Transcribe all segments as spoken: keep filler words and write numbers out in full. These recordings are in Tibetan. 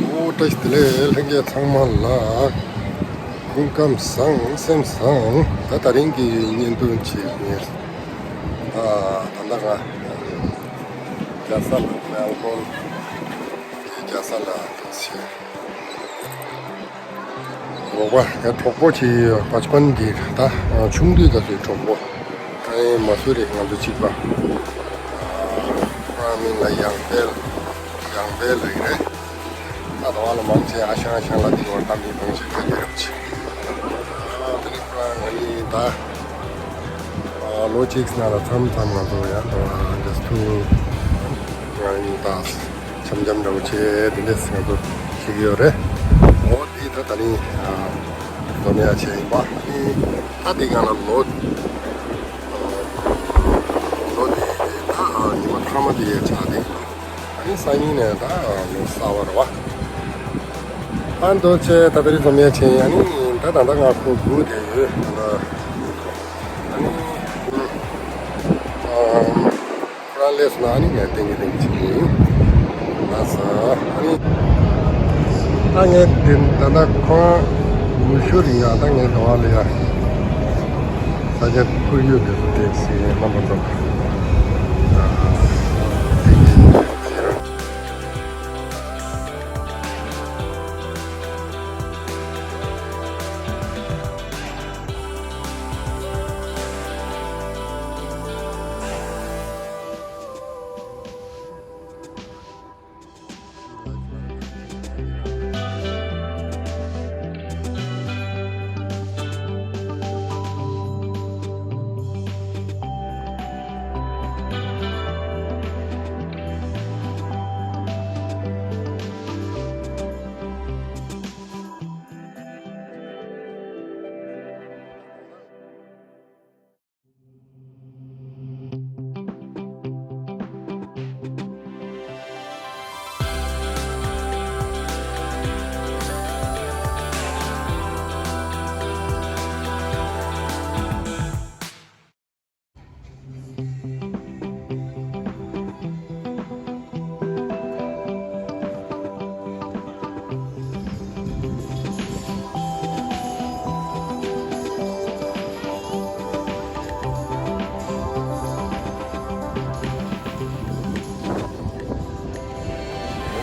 ཨོ་བཀྲ་ཤིས་བདེ་ལེགས། ལྷན་རྒྱས་ཚང་མ་ལ་སྐུ་ཁམས་བཟང་། སེམས་བཟང་། ད་དེ་རིང་གི་བརྙན་ཐུང་ཅིག་ངས་ད་ད་ལྟ་ང་རྒྱལ་ས་ལ་མེལ་བོན་གྱི་རྒྱལ་ས་ལ་འདུག་ཕྱིན། རོགས་པ་ངའི་གྲོགས་པོ་ཅིག་པ་ཅི་པན་གྱི་ད་ཆུང་དུས་ད་ཚོའི་གྲོགས་པོ། ཨེ་མ་སུ་རེད། ང་ཚོ་གཅིག་པ། ཁོ་རང་མིང་ལ་ཡང་དཔལ། ཡང་དཔལ་ལབ་ཀྱི་རེད། ད་དུང་ཨ་ལ་མང་ཆེ་ཨ་ཞང་ཨ་ཞང་ལ་དེ་བར་ད་མི་མང་ཆེ་ག་དེ་རབ་ཆེ། ཨ་དེ་ནི་ཁོ་རང་ང་གཉིས་ད་ལོ་གཅིག་ནང་ལ་མཚམས་མཚམས་ང་ཚོ་ཡང་ད་just to ང་གཉིས་ད་འཆམ་འཆམ་འདྲ་བོ་བྱས་དེ་འདྲས་ང་ཚོ་བྱེད་ཀྱི་ཡོད་རེད། འོ་དེ་ད་ད་ནི་འཛོམས་ཡ་བྱས་ཡིན་པ། ཨ་ནི་ད་དེ་ག་ལ་ལོ་ལོ་དེ་ད་ཉི་མ་ཐ་མ་དེ་ཡས་ཆགས་དེ། ཨ་ནི་སང་ཉིན་ནས་ད་ལོ་གསར་པ་རེད་བ། ཨ་མདོ་ཆེ་ད་ད་རེས་འཛོམས་ཡས་ཆེ། ཨ་ནི་ད་ད་ད་ང་ཁོ་སྒུག་བསྡད་ཡོད། ཨ་ནི་ཨ་ཁོ་རང་སླེབས་སོང་ན་ཨ་ནི་ངས་ཏན་གི་ཏན་གི་བྱེད་ཀྱི་ཡིན། ལགས་སོ། ཨ་ནི་ད་ངས་དེ་ད་ད་ཁོ་ངུ་ཤུ་རིང་ཡ་ད་ངས་དོ་བ་ལ་ཡ། ས་ཆ་ཁོར་ཡུག་དེ་ཚོ་བལྟས་ཚེ་རྣམ་པ་ཚོ།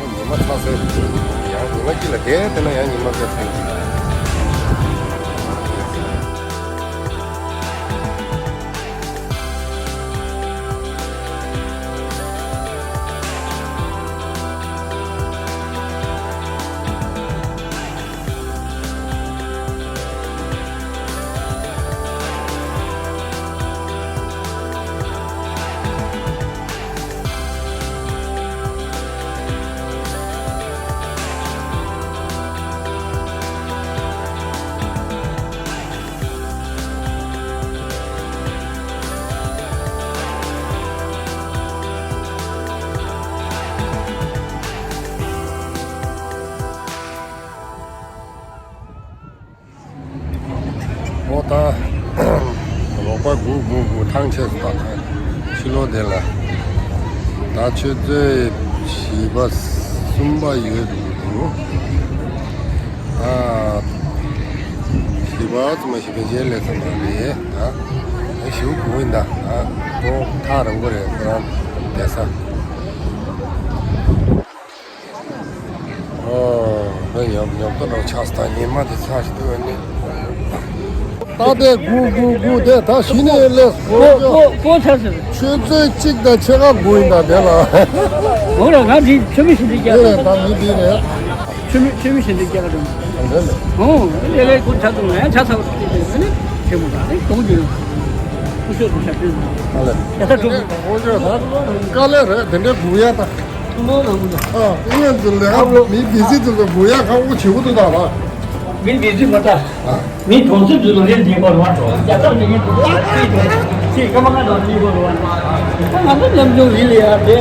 ཉི་མ་ཚ་སེ། ཡང་ཉི་མ་དཀྱིལ་ལ་བསྡད་དེ་ན་ཡང་ཉི་མ་བསྡད་སེ། འོ་ད་རོགས་པ་སྒུག་སྒུག་སྒུག་ཐང་ཆད་སོང་། ད་ཕྱི་ལོགས་དེ་ལ་ད་ཆུ་ཚོད་བཞི་པ་གསུམ་པ་ཡོད་འདུག་ཨ་བཞི་པ་ཙམ་མ་ཞིག་པའི་རྗེས་ལས་ཙམ་པ་རེད། ད་ཞིའུ་སྒུག་ཡིན། ད་ཨ་ཁོ་ཐག་རིང་པོ་རེད། ཁོ་རང་བསྡད་ས། ཨོ། ད་ཉོབ་ཉོབ་ཏོ་འདྲ་ཆགས་སོང་། ད་ཉི་མ་དེ་ཚ་ཞིག་འདུག་ཨ་ནི། ད་དེ་སྒུག་སྒུག་སྒུག་དེ་ད་གཞི་ནས་སླེབས་སོང་། ཆུ་ཚོད་གཅིག་དང་ཕྱེད་ཀ་སྒུག་ཡིན། ད་དེ་ལ། འོ་ར་ང་འདི་ཆུ་མིག་བཞིན་འདི་རྒྱག་དེ་ལས་ད་མི་འདི་རེད། ཆུ་མིག་ཆུ་མིག་བཞིན་འདི་རྒྱག་རེད། འོ་ལེ་ལེ་ཁོ་ཆ་ཚང་ང་ཡང་ཆ་ཚང་ནི་ཆེ་མོ་ད་ནི་གཏོང་རྒྱུ་ཡོད། སྐུ་ཞབས་དང་ཞབས་ཞུ་ཨ་ལེ། ཡ་ད་གྲོགས་ཨོ་ཅོ་ད་དཀའ་ལས་རེད། དེ་འདྲའི་སྒུག་ཡ་ད། ཨ་ཨེ་ཡང་ཚུལ་ལས་ཨ་མི་བི་ཟི་ཚུལ་ལ་སྒུག་ཡ་ཁག་པོ་བྱེད་དགོས་འདུག་ད་ལ། མི་བི་ཟི་མ་ད། མི་གྲོང་ཚོའི་ཚུལ་ལ་རེད་འདི་པར་བ་གྲོང་རྒྱ་ཚབ་འདི་ངས་འདུག་ལ་ཁྲིད་འགྲོ་ཁྲིད་ཀ་མ་ང་དང་ཁྲིད་པར་བ། ད་ང་ཚོ་ཉམས་ཆུང་རིལ་ཡ་དེ་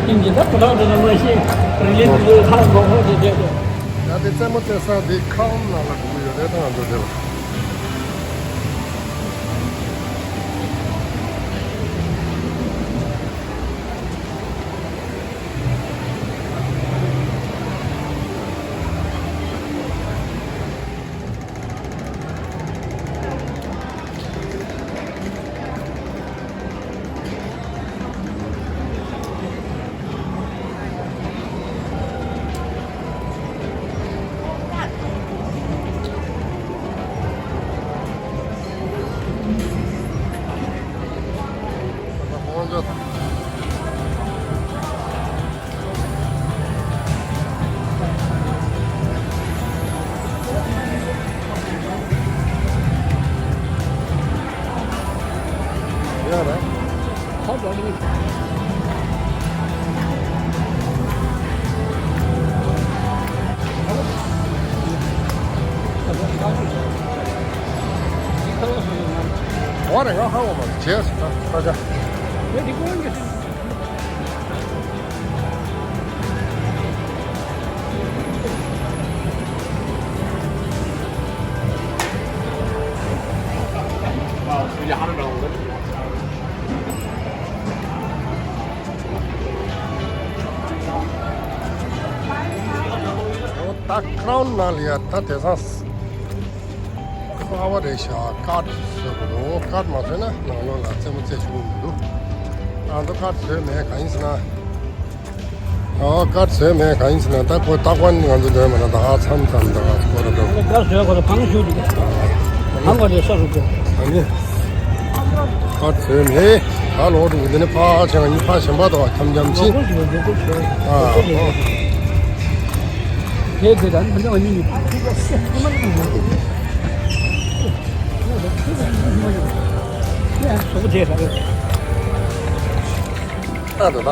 ཁྱིམ་གྱི་ད་ཁོ་ཐག་དེ་ན་མ་ཤེས་རིལ་ལི་དུ་ལོ་ཁ་མོ་ཧོ་དེ་དེ་དེ། ད་དེ་རྩེད་མོ་རྩེ་ས་དེ་ཁང་ནང་ལ་སྒུག་ཡོད་རེད། ད་ང་ཚོ་དེ་ལ། བ་རེ་ང་ཧ་གོ་བ་བྱས་སོང་ད་ད་ཆ། ཡ་འདི་ཀོ་ཡོང་གི་ཤི། ད་ཁ་རོན་ནང་ལ་ཡ་ད་དེང་སང་གསར་བ་རེད་ཤག་ཀར་ཌི་བཟོ་དགོས་འདུག་ཀར་ཌི་མ་བཟོས་ན་ནང་ལོགས་ལ་རྩེད་མོ་རྩེ་ཆོག་གི་མི་འདུག་ཨ་མདོ་ཀར་ཌི་བཟོས་མེད་གང་ཡིན་ཟེར་ན། ཨོ་ཀར་ཌི་བཟོས་མེད་གང་ཡིན་ཟེར་ན་ད་ཁོ་རྟག་པར་ང་ཚོ་འདོན་མ་ན་ད་ཧ་མཚམས་མཚམས་ད་ཧ་ཁོ་ར་འགྲོ། ཀར་ཌི་བཟོས་ཁོ་ར་ཕང་ཤུ་འདུག་ཕང་ག་དེ་ས་རུ་འགྲོ། ཨ་ནི། ཨ་ཚོད་མེད། ད་ལོག་འགྲོ་གི་འདི་ནི་ཕ་ཆེ་ང་གཉིས་ཕ་གཞན་པ་དང་འཁྱམ་འཁྱམ་ཅིག་ཨ་ཨོ། དེ་དེ་དང་ཕ་ཆེ་ང་གཉིས་ནི་ཨ་ད་ད།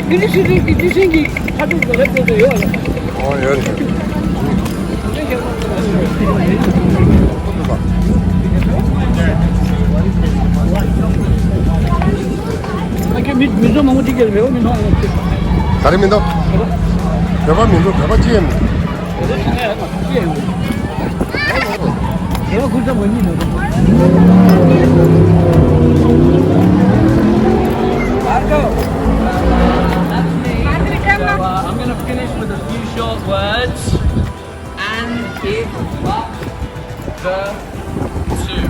ཨིན་ཇི་སི་ཊི་ཊུཊ་ཀྱི་ཊི་ཆིང་གི་ཁ་ཐུག་ལ་ལབ་དགོས་ཡོད་ལ། ཨོ་ཡོད་རེད། ཨ་ཁྱོད་མི་མི་ཚོ་མང་པོ་ཅིག་གིས་བོད་པ་མི་མཐོང་བ་ཅིག་ག་རེ་མི་འདུག་བོད་པ་མི་འདུག་བོད་པ་ཅི་ཡང་མི་འདུག་བོད་པ་ཅི་ཡང་མི་འདུག So, uh, I'm going to finish with a few short words and give Mark the two.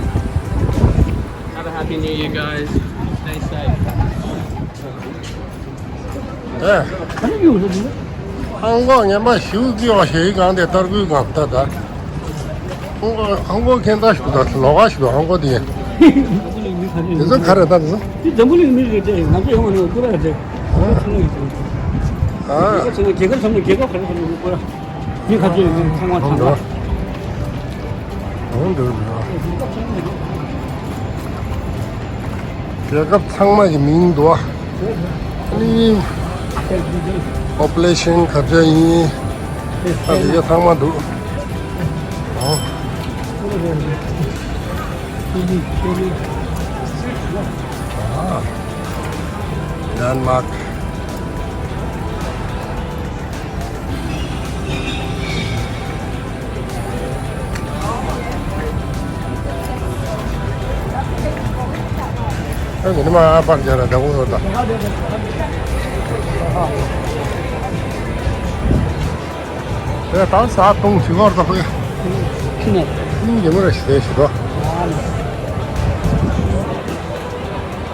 Have a happy new year, guys. Stay safe. ཨེ། ཧང་གོ་ངན་པ་ཞུ་གི་བ་ཞེ་གང་དེ་ལྟར་གུའི་གང་ལྟར་ད། ཧང་གོ་ཧང་གོ་ཁེན་ད་ཞུ་ད་ལོ་ག་ཞུ་ཧང་གོ་དེ། དེ་ཚོ་ག་རེ་ད་དེ་ཚོ། དེ་འཛམ་བུ་གླིང་མི་རེད་དེ་ང་ཚོ་ཡོང་བ་ནི་ཀུ་ར་རེད། ཨ། རྒྱལ་ཁབ་ཚང་མ་རྒྱལ་ཁབ་ཚང་མ་ཀུ་ར། མི་ཁ་ཆེ་ཡོད་ཚང་མ་ཚང་མ། རྒྱལ་ཁབ་ཚང་མ་གི་མིང་འདུག་ཨ། ཨ་ནི་པོ་པུ་ལེ་ཤན་ག་ཚོད་ཡིན། ཨ་དེ་ག་ཚང་མ་འདུག་ཨོ། ཨ། ཌེན་མཱག་ཨ་ནི་མ་པར་རྒྱ་ར་ད་འོ་ད། ཨེ་ད་ས་སྟོང་ཞིག་བར་ད་ཧོ། ཁྱི་ནས། ཨིན་རྒྱ་མོ་ར་ཞིག་དེ་ཞིག་དོ།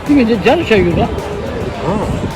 ཁྱི་མི་དེ་རྒྱ་རུ་ཆ་ཡོད་ད། ཨོ།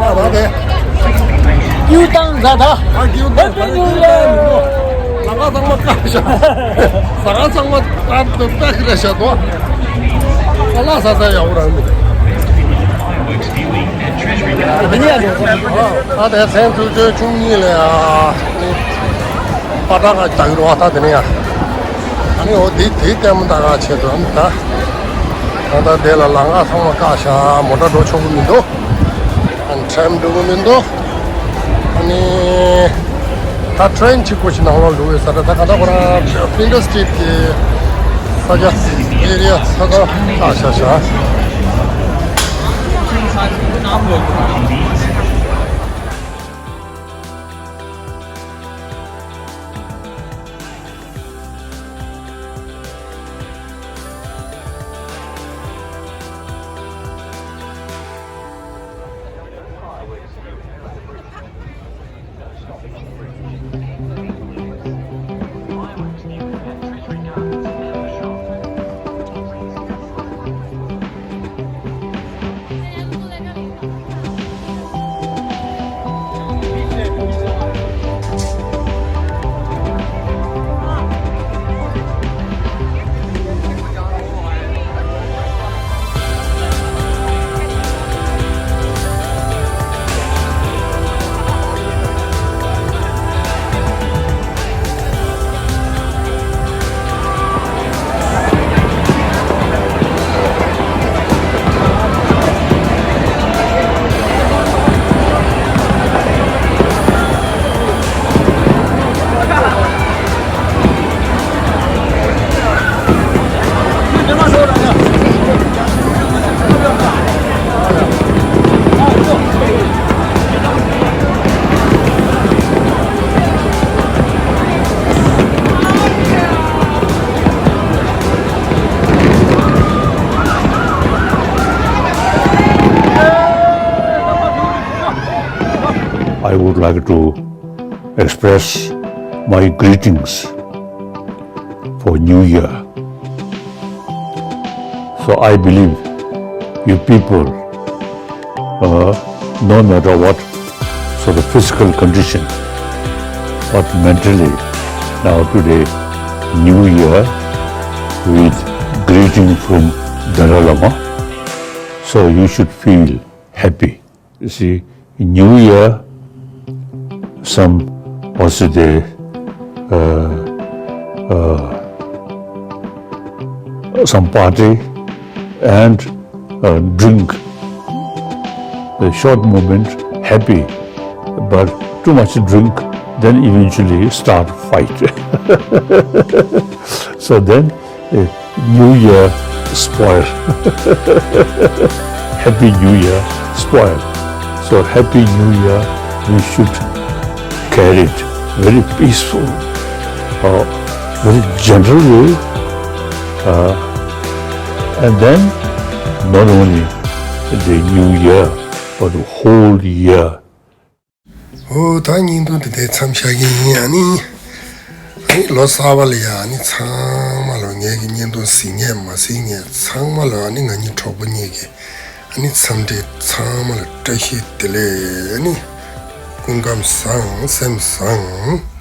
ག་གི། ཡུ་ཏང་ཛ་ད། ཨ་ཀྱུ་ཏང་ཛ་ད། ལ་ང་ཚང་མ་བཀག་ཤག་ས་ག་ཚང་མ་ཏར་ཏུ་བཀག་ཤག་ཤག་ཏོ། ཨ་ལ་ས་ས་ཡག་པོ་རང་མི་འདུག་ཨ་དེ་མཚན་ཚུལ་ཆོས་ཆུང་གཉིས་ལ་ཡ། པ་ཏྲ་ག་ལྟ་གི་རོགས་ད་དེ་ནས་ཡ། ཨ་ནི་འོ་དེ་དེ་ལྟད་མོ་ལྟ་ག་ཆེད་དུ་ཨ་ནི་ད། ད་ལྟ་དེ་ལ་ལམ་ཁ་ཚང་མ་བཀག་ཤག་མོ་ཊ་འགྲོ་ཆོག་གི་མི་འདུག་ཨ་ནི་ཊེམ་འགྲོ་གི་མི་འདུག་ཨ་ནི་ད་ཊེ་རེན་གཅིག་པོ་ཞིག་ནང་ལོགས་འགྲོ་གི་ས་ད་ད་ག་ད་ཁོ་རང་ཕིང་ཀར་སི་ཊི་རིཊ་གི་ས་ཆ་ཨེ་རི་ཡ་ས་ད་བཀག་ཤག་ཤག I would like to express my greetings for New Year. So I believe you people, uh, no matter what sort of physical condition, but mentally, now today, New Year with greeting from Dalai Lama. So you should feel happy. You see, New Year, some, what's it there, uh, uh, some party and, uh, drink. A short moment, happy, but too much drink, then eventually start fight. So then, uh, New Year spoil. Happy New Year spoil. So Happy New Year, we should carry it very peaceful, uh, very gentle way, uh, and then not only the New Year, but the whole year. ཨོ་ད་བརྙན་ཐུང་དེ་འདྲའི་མཚམས་བཞག་གི་ཡིན། ཨ་ནི་ཨ་ནི་ལོ་གསར་པ་ལ་ཡ་ཨ་ནི་ཚང་མ་ལ་ངའི་གི་བརྙན་ཐུང་གཟིགས་མཁན་མ་གཟིགས་མཁན་ཚང་མ་ལ་ཨ་ནི་ང་གཉིས་གྲོགས་པོ་གཉིས་ཀྱི་ཨ་ནི་འཚམས་འདྲི་ཚང་མ་ལ་བཀྲ་ཤིས་བདེ་ལེགས། ཨ་ནི་སྐུ་ཁམས་བཟང་སེམས་བཟང་།